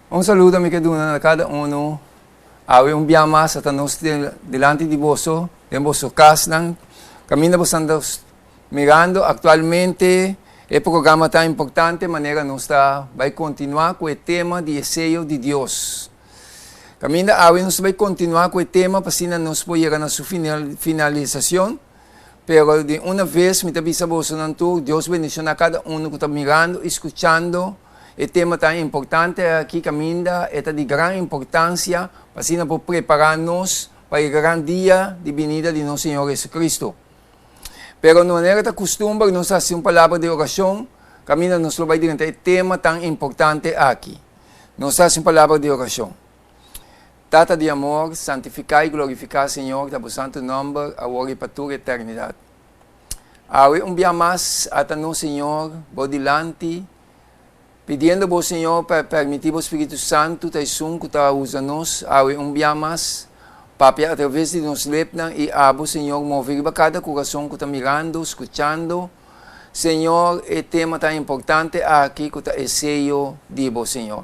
Un saludo mi ke duna na kada uno. Awe un bia mas a ta nos dilanti di boso den boso kasnan. Kaminda boso ta mirando aktualmente e programa tan importante manera nos ta bai kontinuá ku e tema di e seyo di Dios. Kaminda awe nos ta bai kontinuá ku e tema pa asina nos por yega na su finalisashon. Pero di una ves mi ta bisa bosonan tur, Dios bendishoná kada uno ku ta mirando i skuchando e tema tan importante aki kaminda e ta di gran importansia pa asina por prepará nos pa e gran dia di binida di nos Señor Jesucristo. Pero manera ta kustumber nos ta hasi un palabra di orashon kaminda nos lo bai drenta e tema tan importante aki. Nos ta hasi un palabra di orashon. Tata di amor, santifiká i glorifiká, Señor, ta bo santu nòmber, awor i pa tur eternidat. Awe un bia mas ata nos, Señor, bo dilanti, pidiendo bo, Señor, pa permití bo Spiritu Santu ta esun ku ta usa nos awe un bia mas, papia atraves di nos lepnan i abo, Señor, move riba kada kurason ku ta mirando, skuchando, Señor, e tema tan importante aki ku ta e seyo di bo, Señor.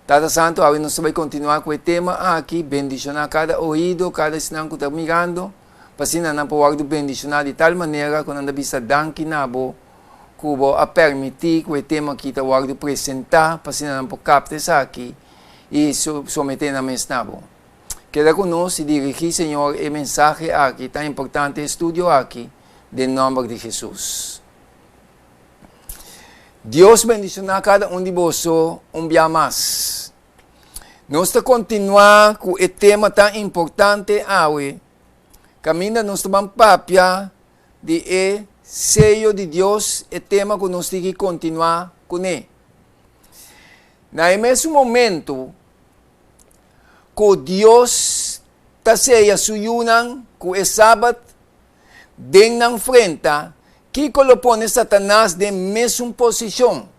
Tata Santu, awe nos ta bai kontinuá ku e tema aki, bendishoná kada oido, kada esnan ku ta mirando, pa asina nan por wòrdu bendishoná di tal manera ku nan ta bisa danki na bo ku bo a permití ku e tema aki ta wòrdu presentá, pa asina nan por kapta esaki i someté nan mes na bo. Keda ku nos i dirigí, Señor, e mensahe aki tan importante, e studio aki, den nòmber di Hesus. Dios bendishoná kada un di boso un bia mas. Nos ta kontinuá ku e tema tan importante awe, kaminda nos ta ban papia di e seyo di Dios, e tema ku nos tin ki kontinuá kuné. Na e mesun momento ku Dios ta seya su yunan ku e Sabat den nan frenta, kiko lo pone Satanas den mesun posishon?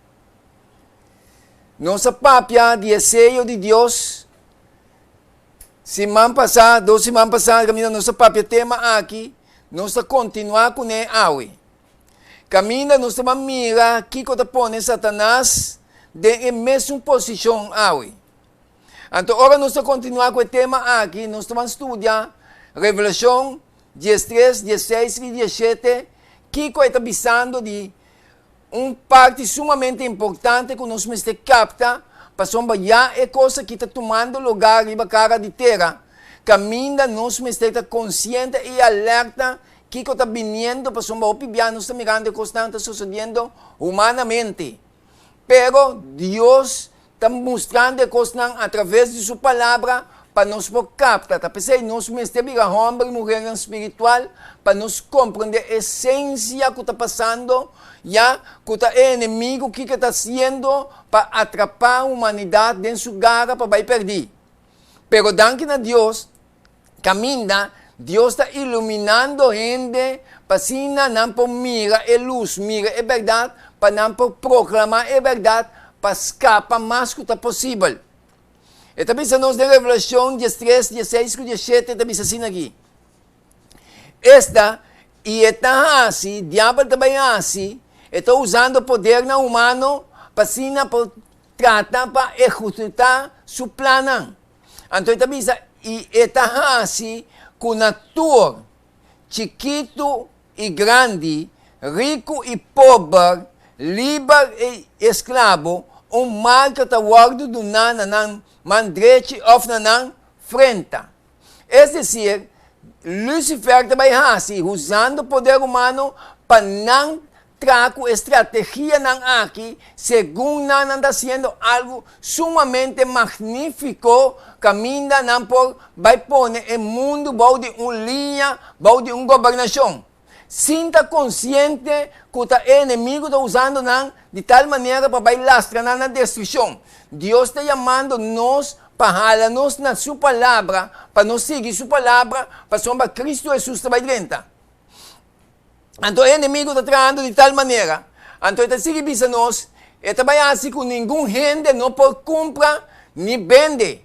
Nos a papia di e seyo di Dios siman pasá, dos siman pasá, kaminda nos a papia tema aki, nos ta kontinuá kuné awe. Kaminda nos ta ban mira kiko ta pone Satanas den e mesun posishon awe. Anto ora nos ta kontinuá ku e tema aki, nos ta ban studia Revelashon diestres, diesseis i diesshete, kiko e ta bisando di un parti sumamente importante ku nos mester kapta, pasobra ya e kos aki ta tumando lugá riba kara di tera, kaminda nos mester ta konsiente i alerta kiko ta biniendo, pasobra hopi bia nos ta mirando e kosnan ta sosodiendo humanamente. Pero Dios ta mustrando e kosnan atraves di su Palabra pa nos por kapta. Ta p'esei nos mester bira hòmber i muhernan spiritual pa nos komprendé esensia ku ta pasando, ya ku ta e enemigu kiko ta hasiendo pa atrapá humanidat den su gara pa bai pèrdí. Pero danki na Dios, Kaminda Dios ta iluminando hende pa asina nan por mira e lus, mira e bèrdat, pa nan por proklamá e bèrdat pa skapa mas ku ta posibel. E ta bisa nos den Revelashon diestres, dieseis ku diesshete, e ta bisa asina aki, Esta, i e ta hasi, diabel ta bai hasi, e ta usando podernan humano pa asina por trata pa ehekutá su plannan. Anto e ta bisa, I e ta hasi ku na tur, chikitu i grandi, riku i pober, liber i esklabo, un marka ta wòrdu duná na nan man drechi òf na nan frenta. Es desir, Lucifer ta bai hasi, usando poder humano, pa nan Traha ku e strategianan aki, segun nan nan ta hasiendo algu sumamente magnífiko kaminda nan por bai pone e mundu bou di un liña, bou di un gobernashon, sin ta konsiente ku ta e enemigu ta usando nan di tal manera pa bai lastra nan na destrukshon. Dios ta yamando nos pa hala nos na su Palabra, pa nos sigui su Palabra, pasobra Kristu Hesus ta bai drenta. Anto e enemigo ta trahando di tal manera, anto e ta sigui bisa nos, e ta bai hasi ku ningun hende no por kumpra ni bende,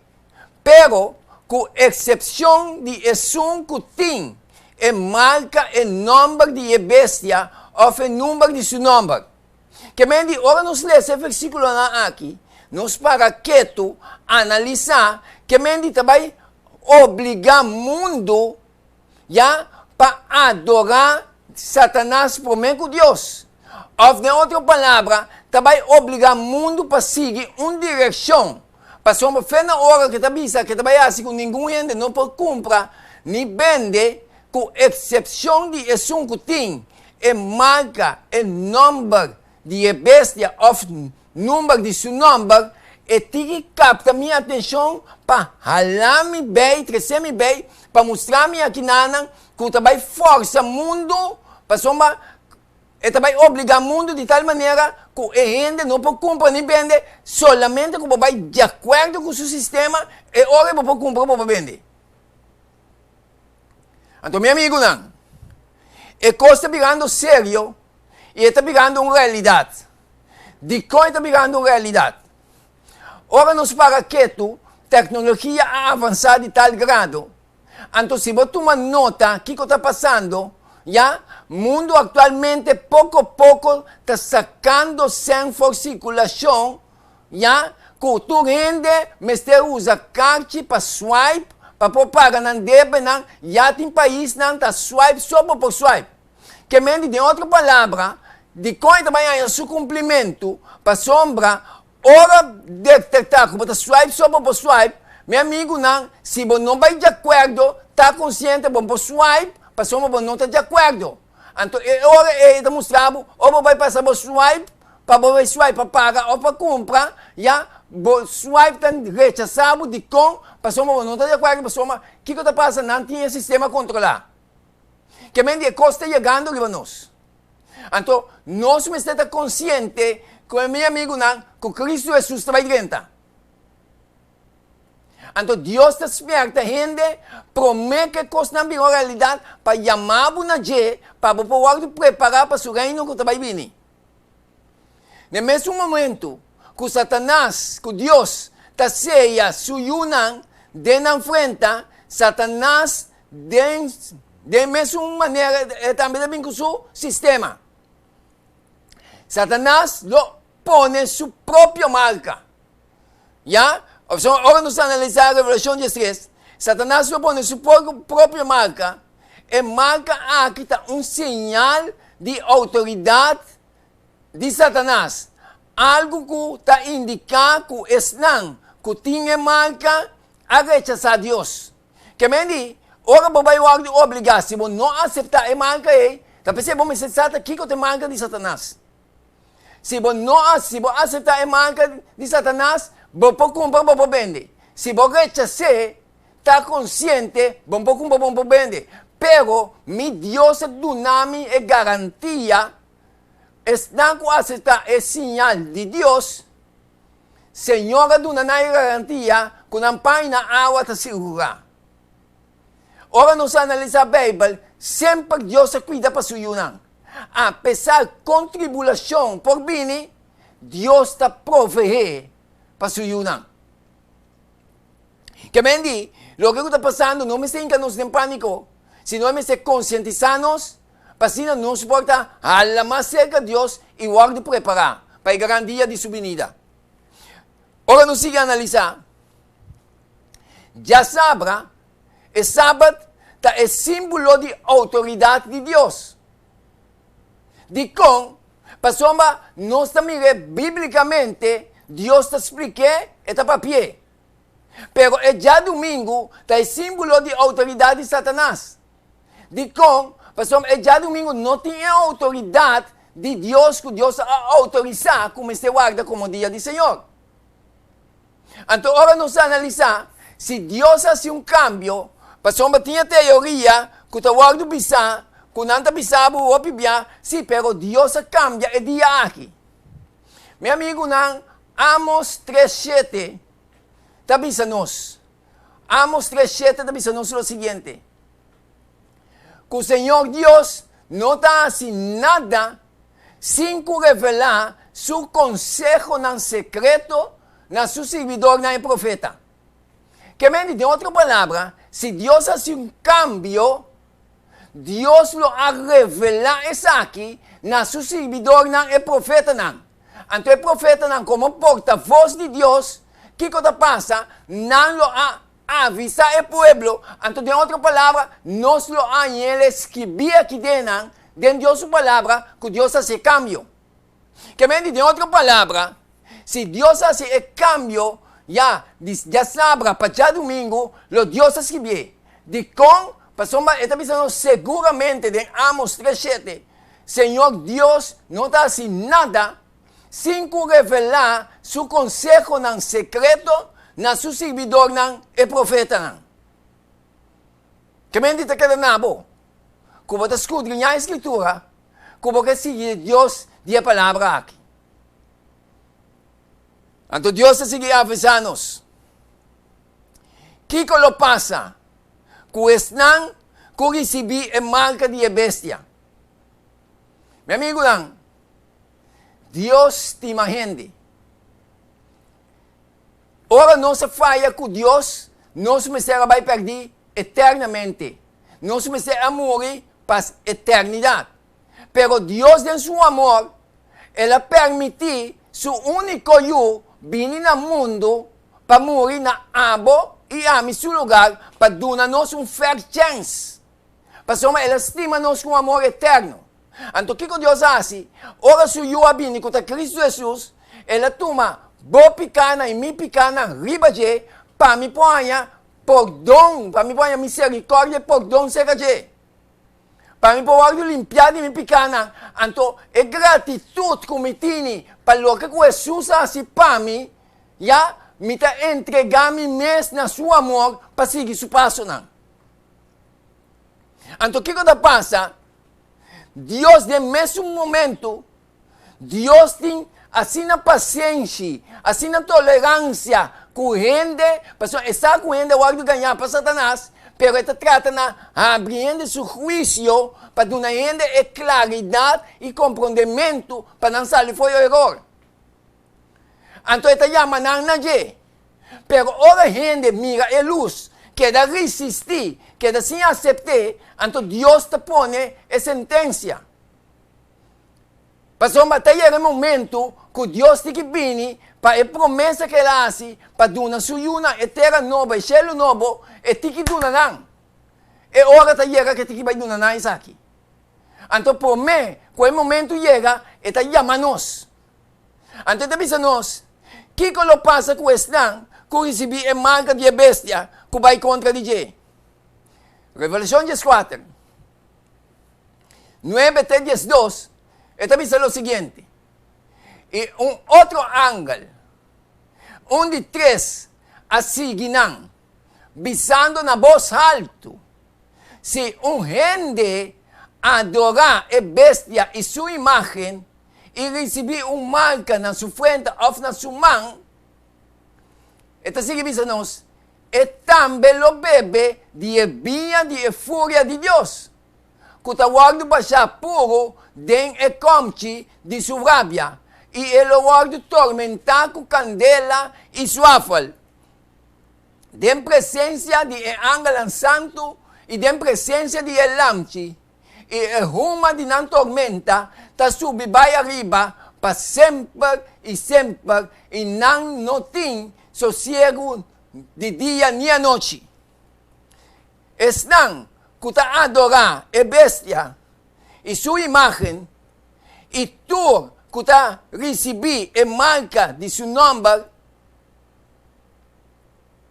pero ku eksepshon di esun ku tin e marka e nòmber di e bestia òf e number di su nòmber. Ke men di ora nos lesa e versíkulonan aki, nos para ketu, analisá, ke men di ta bai obligá mundu ya pa adorá Satanas promé ku Dios. Òf den otro palabra, ta bai obligá mundu pa sigui un direkshon. Pasobra fe na ora ku e ta bisa ku e ta bai hasi ku ningun hende no por kumpra ni bende, ku eksepshon di esun ku tin e marka, e nòmber di e bestia òf number di su nòmber, e tin ki kapta mi atenshon pa hala mi bei, trese mi bei, pa mustra mi akinanan ku ta bai fòrsa mundu, pasobra e ta bai obligá mundu di tal manera ku e hende no por kumpra ni bende, solamente ku bo bai di akuerdo ku su sistema, e ora bo por kumpra bo por bende. Anto mi amigunan, e kos ta birando serio i e ta birando un realidat. Dikon e ta birando un realidat? Ora nos para ketu, teknologia a avansá di tal grado, anto si bo tuma nota kiko ta pasando, ya, mundu aktualmente poko poko ta sakando sèn for sirkulashon, ya, ku tur hende mester usa karchi pa swipe pa por paga nan debenan, ya tin paisnan ta swipe so bo por swipe. Ke men di den otro palabra, dikon e ta bai haña su kumplimentu? Pasobra ora detektá ku bo ta swipe so bo por swipe, mi amigunan, si bo no bai di akuerdo, ta konsiente bo por swipe pasobra bo no ta di akuerdo. Anto e ora ei e ta mustra bo ora bo bai pasa bo swipe pa bo bai swipe pa paga òf pa kumpra, ya, bo swipe ta rechasá bo dikon? Pasobra bo no ta di akuerdo pasobra kiko ta pasa nan tin e sistema kontrolá. Ke men di e kos ta yegando riba nos. Anto, nos mester ta konsiente ku e mi amigunan ku Kristu Hesus ta bai drenta. Anto Dios ta spièrta hende promé ku e kosnan bira un realidat pa yama bo na dje pa bo por wòrdu prepará pa su Reino ku ta bai bini. Na e mesun momentu ku Satanas ku Dios ta seya su yunan den nan frenta, Satanas den den mesun manera e tambe ta bin ku su sistema. Satanas lo pone su propio marka. Ya? Ora nos analisá Revelashon diestres, Satanas lo pone su propio marka. E marka aki ta un señal di outoridat di Satanas, algu ku ta indiká ku esnan ku tin e marka a rechasá Dios. Ke men di, ora bo bai wòrdu obligá, si bo no aseptá e marka ei, ta p'esei bo mester sa ta kiko ta e marka di Satanas. Si bo no si bo aseptá e marka di Satanas, bo por kumpra, bo por bende. Si bo rechas'é, ta konsiente, bo no por kumpra, bo no por bende. Pero mi Dios a duna mi e garantia, esnan ku aseptá e siñal di Dios, Señor a duna nan e garantia ku nan pan i nan awa ta sigurá. Ora nos analisá Beibel, semper Dios a kuida pa su yunan. Apesar kon tribulashon por bini, Dios ta proveé pa su yunan. Ke men di, loke ku ta pasando no mester hinka nos den pániko, sino e mester konsientisá nos pa asina nos por ta hala mas serka Dios i wòrdu prepará pa e gran dia di su binida. Ora nos sigui analisá, djasabra, e sabat ta e símbolo di outoridat di Dios. Dikon? Pasobra nos ta mir'é bíblikamente, Dios ta splik'é, e ta papi'é. Pero e djadumingu ta e símbolo di outoridat di Satanas. Dikon? Pasobra e djadumingu no tin e outoridat di Dios ku Dios a outorisá ku mester warda komo dia di Señor. Anto ora nos analisá si Dios hasi un kambio, pasobra tin e teoria ku ta wòrdu bisá ku nan ta bisa bo hopi bia, sí, pero Dios a kambia e dia aki. Mi amigunan, Amos 3:7 ta bisa nos, Amos 3:7 ta bisa nos lo siguiente, ku Señor Dios no ta hasi nada sin ku revelá su konsehonan sekreto na su sirbidornan e profeta. Ke men di, den otro palabra, si Dios hasi un kambio, Dios lo a revelá esaki na su sirbidornan e profetanan. Anto e profetanan komo portavos di Dios, kiko ta pasa? Nan lo a avisá e pueblo, anto den otro palabra, nos lo a hañ'el skibí aki den nan, den Dios su Palabra, ku Dios a hasi e kambio. Ke men di den otro palabra, si Dios hasi e kambio ya di djasabra pa djadumingu, lo Dios a skibié. Dikon? Pasobra e ta bisa nos seguramente den Amos 3:7, Señor Dios no ta hasi nada sin ku revelá su konsehonan sekreto na su sirbidornan, e profetanan. Ke men di ta keda na bo ku bo ta skudriñá e Skritura ku bo ke sigui Dios di e palabra aki. Anto Dios ta sigui avisá nos. Kiko lo pasa ku esnan ku risibí e marka di e bestia? Mi amigunan, Dios stima hende. Ora nos a faya ku Dios, nos mester a bai pèrdí eternamente. Nos mester a muri pa eternidat. Pero Dios den su amor, el a permití su úniko Yu bini na mundu pa muri na abo i ami su lugar pa duna nos un fair chèns. Pasobra el a stima nos ku un amor eterno. Anto kiko Dios a hasi? Ora su Yu a bini, ku ta Kristu Hesus, el a tuma bo pikánan i mi pikánan riba dje pa mi por haña pordon, pa mi por haña miserikòrdia i pordon serka dje. Pa mi por wòrdu limpiá di mi pikánan. Anto e gratitut ku mi tini pa loke ku Hesus a hasi pa mi, ya mi ta entregá mi mes na su amor pa sigui su pasonan. Anto kiko ta pasa? Dios den mesun momento, Dios tin asina pasenshi, asina toleransia ku hende, pasobra e sa ku hende a wòrdu gañá pa Satanas, pero e ta trata na habri hende su huisio pa duna hende e klaridat i komprondementu pa nan sali for e eror. Anto e ta yama nan na dje. Pero ora hende mira e lus, keda risistí, keda sin asept'é, anto Dios ta pone e sentensia. Pasobra ta yega e momentu ku Dios tin ki bini pa e promesa ku el a hasi pa duna su yunan e tera nobo, e shelu nobo, e tin ki duna nan. E ora ta yega ku e tin ki bai duna nan esaki. Anto promé ku e momentu yega, e ta yama nos. Anto e ta bisa nos, Kiko lo pasa ku esnan ku risibí e marka di e bestia ku bai kontra di dje? Revelashon 14, 9 te 12, e ta bisa lo siguiente, I un otro angel, un di tres, a sigui nan, bisando na bos haltu, Si un hende adorá e bestia i su imágen, i risibí un marka na su frente òf na su man, e ta sigui bisa nos, e tambe lo bebe di e biña di e furia di Dios, ku ta wòrdu bashá puru den e kòmchi di su rabia, i e lo wòrdu tormentá ku kandela i suafel, den presensia di e angelnan santu i den presensia di e Lamchi. I e huma di nan tormenta ta subi bai ariba pa semper i semper, i nan no tin sosiegu di dia ni anochi. Esnan ku ta adorá e bestia i su imágen, i tur ku ta risibí e marka di su nòmber,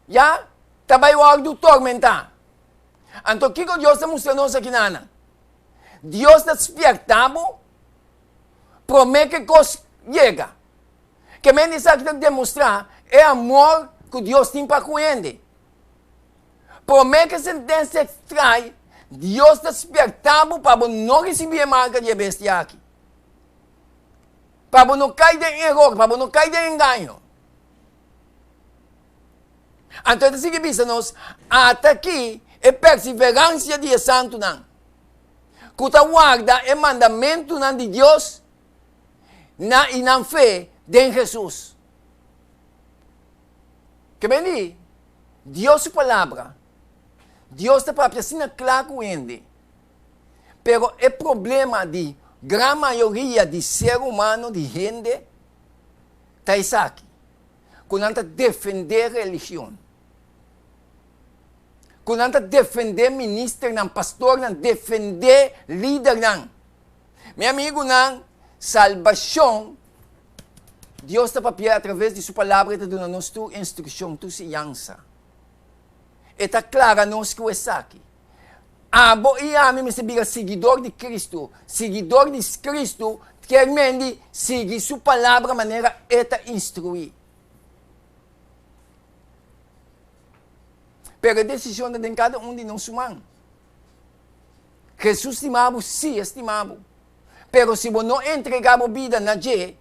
ya ta bai wòrdu tormentá. Anto kiko Dios ta mustra nos aki nana? Dios ta spierta bo promé ku e kos yega. Ke men esaki ta demostrá e amor ku Dios tin pa ku hende. Promé ku e sentensia trai, Dios ta spierta bo pa bo no risibí e marka di e bestia aki. Pa bo no kai den eror, pa bo no kai den engaño. Anto e ta sigui bisa nos, Ata aki e perseveransia di e santunan, ku ta warda e mandamentunan di Dios na i nan fe den Hesus. Ke ben di Dios su palabra, Dios ta papia asina kla ku hende, pero e problema di gran mayoria di ser humano, di hende, ta esaki, ku nan ta defendé religion, ku nan ta defendé ministernan, pastornan, defendé lidernan. Mi amigunan, salbashon, Dios ta papia atraves di su Palabra, e ta duna nos tur instrukshon, tur siñansa. E ta klara nos ku esaki. Abo i ami mester bira siguidor di Kristu. Siguidor di Kristu kier men di sigui su Palabra manera e ta instruí. Pero e desishon ta den kada un di nos su man. Hesus stima bo? Sí, e stima bo. Pero si bo no entregá bo bida na dje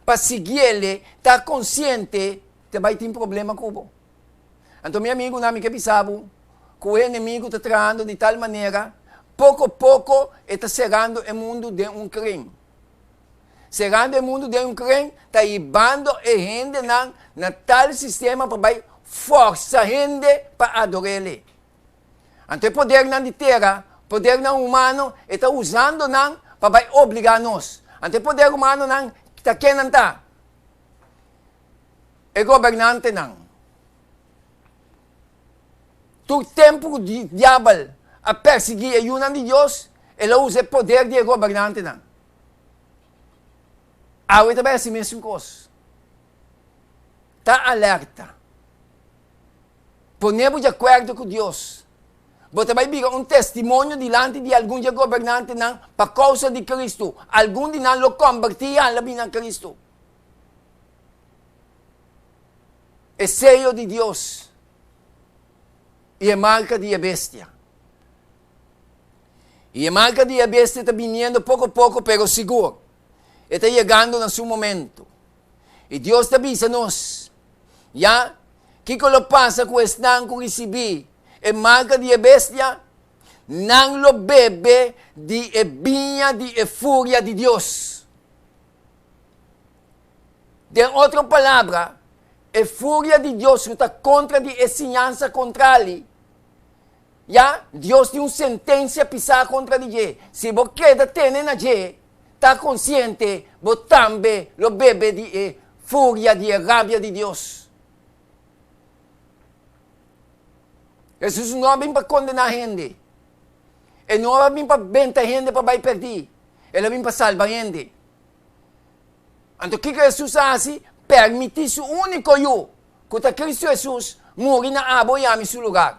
pa siguiele, ta konsiente, te bai tin problema ku bo. Anto mi amigunan, mi ke bisa bo ku e enemigu ta trahando di tal manera, poko poko e ta serando e mundu den un kren. Serando e mundu den un kren ta hibando e hendenan na tal sistema pa bai forsa hende pa ador'ele. Anto e podernan di tera, podernan humano, e ta usando nan pa bai obliga nos. Anto e poder humanonan ta ken nan ta? E gobernantenan. Tur tempu ku diabel a persiguí e yunan di Dios, el a usa e poder di e gobernantenan. Awe ta bai hasi mesun kos. Ta alerta. Pone bo di akuerdo ku Dios. Bo ta bai bira un testimonio dilanti di algun di e gobernantenan pa kousa di Kristu. Algun di nan lo kombertí i hala bini na Kristu. E seyo di Dios i e marka di e bestia. I e marka di e bestia ta biniendo poko poko pero sigur. E ta yegando na su momento. I Dios ta bisa nos, ya, kiko lo pasa ku esnan ku risibí e marka di e bestia? Nan lo bebe di e biña di e furia di Dios. Den otro palabra, e furia di Dios ku ta kontra di e siñansa kontrali, ya, Dios tin un sentensia pisá kontra di dje. Si bo keda tene na dje, ta konsiente, bo tambe lo bebe di e furia di e rabia di Dios. Hesus no a bin pa kondená hende. E no a bin pa benta hende pa bai pèrdí. El a bin pa salba hende. Anto kiko Hesus a hasi? Permití su úniko Yu, ku ta Kristu Hesus, muri na abo i ami su lugar.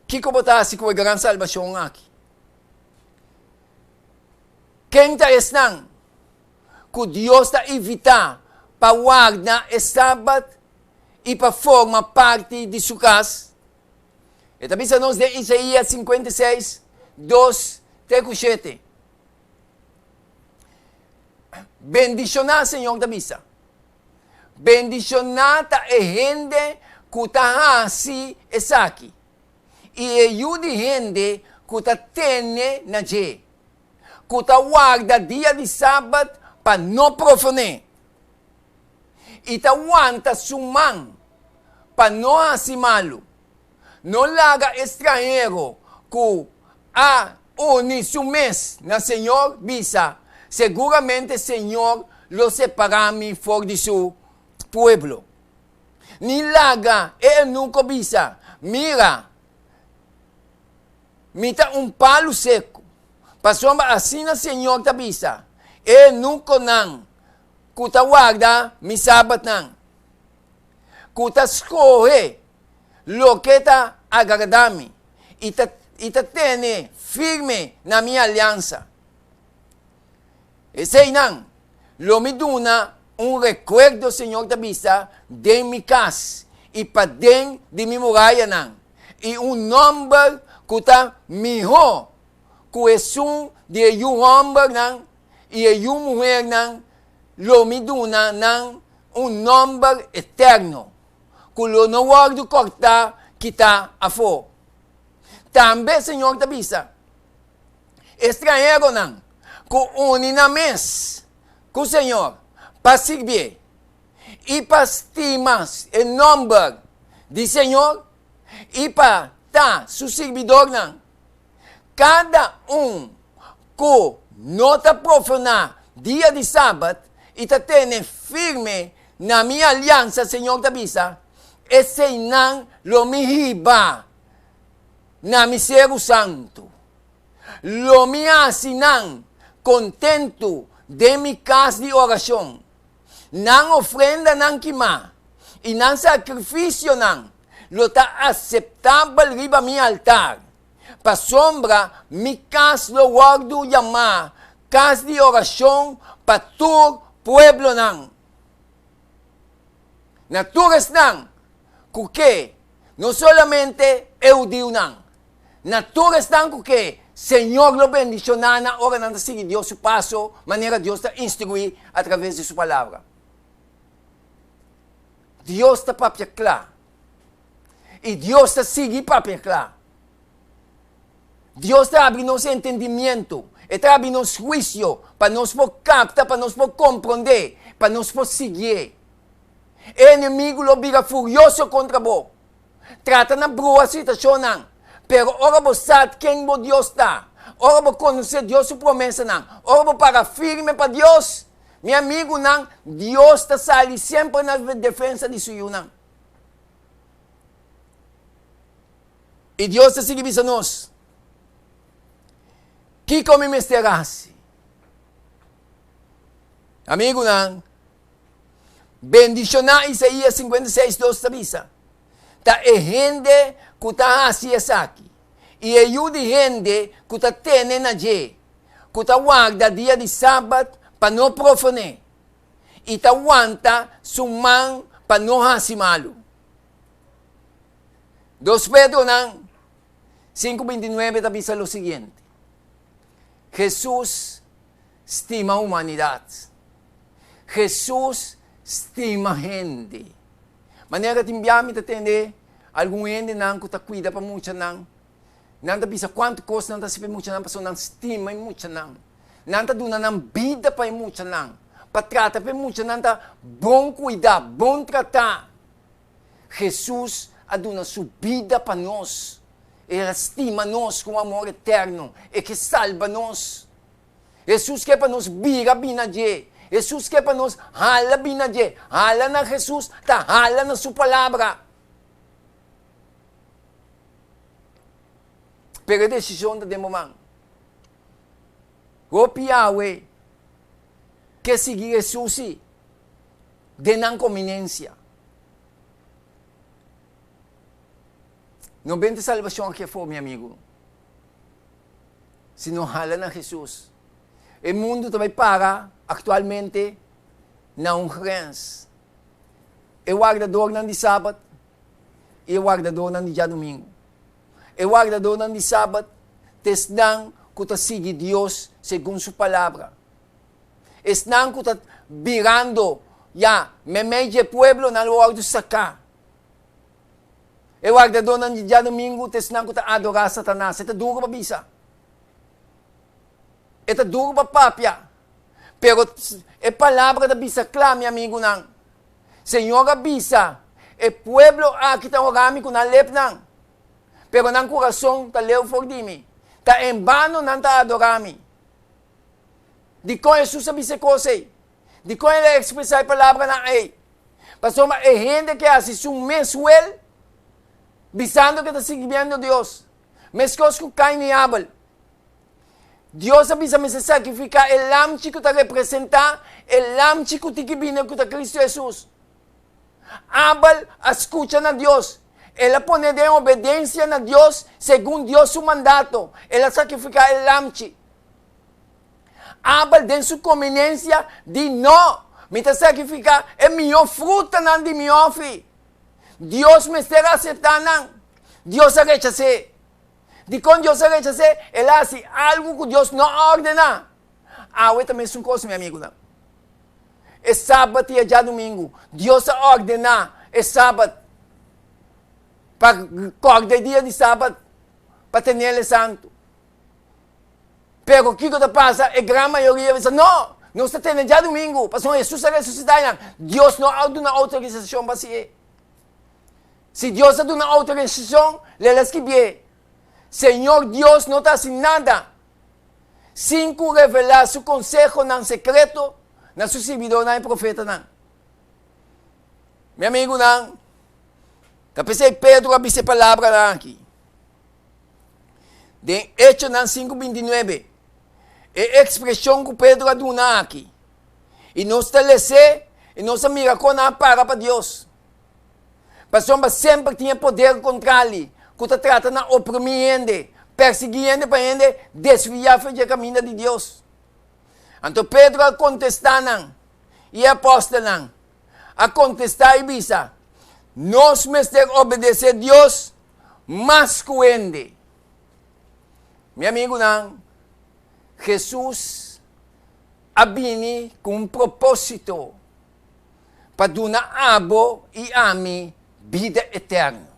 Kiko bo ta hasi ku e gran salbashon aki? Ken ta esnan ku Dios ta invitá pa warda e Sabat i pa forma parti di su kas? E ta bisa nos den Isaías 56, 2 te ku 7. Bendishoná, Señor ta bisa. Bendishoná ta e hende ku ta hasi esaki, i e yu di hende ku ta tene na dje, ku ta warda dia di sabat pa no profané, i ta wanta su man pa no hasi malu. No laga e stranhero ku a uni su mes na Señor bisa, Seguramente Señor lo separá mi for di su pueblo. Ni laga e eunuko bisa, Mira, mi ta un palu seku. Pasobra asina Señor ta bisa, E eunukonan ku ta warda mi sabatnan, ku ta skohe loke ta agradá mi i ta i ta tene firme na mi aliansa. Eseinan lo mi duna un rekuerdo, Señor ta bisa, den mi kas i paden di mi murayanan, i un nòmber ku ta mihó ku esun di e yu hòmbernan i e yu muhernan, lo mi duna nan un nòmber eterno. ku lo no wòrdu kòrtá kitá afó. Tambe Señor ta bisa, E stranheronan ku uni nan mes ku Señor pa sirbié i pa stima e nòmber di Señor i pa ta su sirbidornan, kada un ku no ta profaná dia di sabat i ta tene firme na mi aliansa, Señor ta bisa, eseinan lo mi hiba na mi seru santu. Lo mi hasi nan kontentu den mi kas di orashon. Nan ofrendanan kimá i nan sakrifisionan lo ta aseptabel riba mi altar, pasobra mi kas lo wòrdu yamá kas di orashon pa tur pueblonan. Na tur esnan ku ke, no solamente e hudiunan, na tur esnan ku ke, Señor lo bendishoná nan ora nan ta sigui Dios su paso manera Dios ta instruí atraves di su Palabra. Dios ta papia kla. I Dios ta sigui papia kla. Dios ta habri nos entendimiento, e ta habri nos huisio pa nos por kapta, pa nos por komprondé, pa nos por siguié. E enemigu lo bira furioso kontra bo, trata na brua situashonnan, pero ora bo sa ken bo Dios ta, ora bo konosé Dios su promesanan, ora bo para firme pa Dios, mi amigunan, Dios ta sali semper na defensa di su yunan. I Dios ta sigui bisa nos, Kiko mi mester hasi? Amigunan, bendishoná Isaías 56, 2 ta bisa, ta e hende ku ta hasi esaki, i e yu di hende ku ta tene na dje, ku ta warda dia di sabat pa no profané, i ta wanta su man pa no hasi malu. Dos Pedronan 5:29 ta bisa lo siguiente, Hesus stima humanidat. Hesus stima hende. Manera tin bia mi ta tende algun hendenan ku ta kuida pa muchanan, nan ta bisa kuantu kos nan ta hasi pa e muchanan pasobra nan stima e muchanan. Nan ta duna nan bida pa e muchanan, pa trata pa e muchanan ta bon kuidá, bon tratá. Hesus a duna su bida pa nos. El a stima nos ku un amor eterno. E ke salba nos. Hesus ke pa nos bira bin na dje. Hesus ke pa nos hala bin na dje. Hala na Hesus ta hala na su palabra. Pero e desishon ta den bo man. Hopi awe ke sigui Hesus si den nan kominensia. No bente salbashon aki afó, mi amigu, si no hala na Hesus. E mundu ta bai para aktualmente na un grens. E wardadornan di sabat i e wardadornan di djadumingu. E wardadornan di sabat ta esnan ku ta sigui Dios segun su palabra. Esnan ku ta birando ya meimei dje pueblonan lo wòrdu saká. E wardadónan di djadumingu ta esnan ku ta adorá Satanas. E ta duru pa bisa. E ta duru pa papia. Pero e palabra ta bisa kla, mi amigunan. Señor a bisa, E pueblo aki ta ora mi ku nan lepnan, pero nan kurason ta leu for di mi. Ta en bano nan ta adorá mi. Dikon Hesus a bisa e kos ei? Dikon el a ekspresá e palabranan ei? Pasobra e hende ke hasi su mes wel, bisando ke ta sirbiendo Dios, meskos ku Kain i Abel. Dios a bisa mester sakrifiká e lamchi ku ta representá e lamchi ku tin ki bini ku ta Kristu Hesus. Abel a skucha na Dios. El a pone den obedensia na Dios segun Dios su mandato. El a sakrifiká e lamchi. Abel den su kominensia di no, mi ta sakrifiká e mihó frutanan di mi òfi. Dios mester aseptá nan. Dios a rechas'é. Dikon Dios a rechas'é? El a hasi algu ku Dios no a ordená. Awe ta mesun kos, mi amigunan. E sabat i e djadumingu, Dios a ordená e sabat pa kòrda e dia di sabat pa tenel e santu. Pero kiko ta pasa? E gran mayoria a bisa, No! Nos ta tene djadumingu, pasobra Hesus a resusitá einan. Dios no a duna outorisashon pa hasié. Si Dios a duna outorisashon, lel a skibié, Señor Dios no ta hasi nada. Sin ku revelá su konsehonan sekreto na su sirbidónan e profetanan. Mi amigunan, ta p'esei Pedro a bisa e palabranan aki. Den Echonan 5:29, e ekspreshon ku Pedro a duna aki, i nos ta les'é i nos ta mira kon nan a para pa Dios. Pasobra semper tin e poder kontrali ku ta trata na oprimí hende, persiguí hende pa hende desviá for di e kaminda di Dios. Anto Pedro a kontestá nan i e apòstelnan a kontestá i bisa, Nos mester obedesé Dios mas ku hende. Mi amigunan, Hesus a bini ku un propósito pa duna abo i ami bida eterno.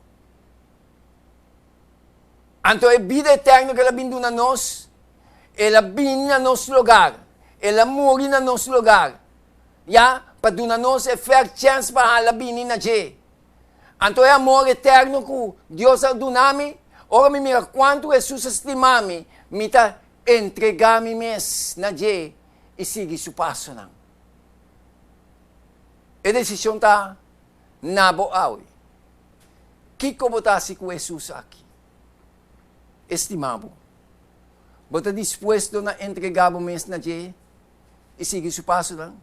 Anto e bida eterno ku el a bin duna nos, el a bini na nos lugar, el a muri na nos lugar, ya, pa duna nos e fair chance pa hala bini na dje. Anto e amor eterno ku Dios a duna mi, ora mi mira kuantu Hesus a stima mi, mi ta entregá mi mes na dje i sigui su pasonan. E desishon ta na bo awe. Kiko bo ta hasi ku Hesus aki? E stima bo. Bo ta dispuesto na entregá bo mes na dje i sigui su pasonan?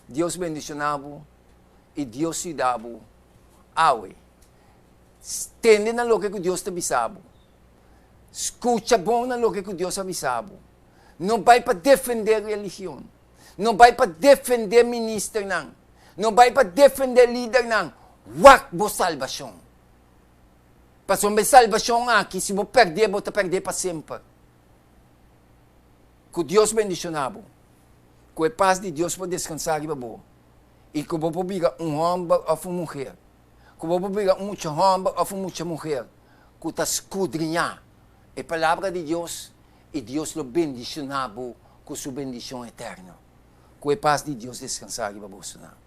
Dios bendishoná bo i Dios yuda bo awe. Tende na loke ku Dios ta bisa bo. Skucha bon na loke ku Dios a bisa bo. No bai pa defendé religion. No bai pa defendé ministernan. No bai pa defendé lidernan. Wak bo salbashon. Pasobra e salbashon aki, si bo pèrdè, bo ta pèrdè pa semper. Ku Dios bendishoná bo. Ku e pas di Dios por deskansá riba bo. I ku bo por bira un hòmber òf un muher. Ku bo por bira un mucha hòmber òf un mucha muher ku ta skudriñá e Palabra di Dios i Dios lo bendishoná bo ku su bendishon eterno. Ku e pas di Dios deskansá riba bosonan.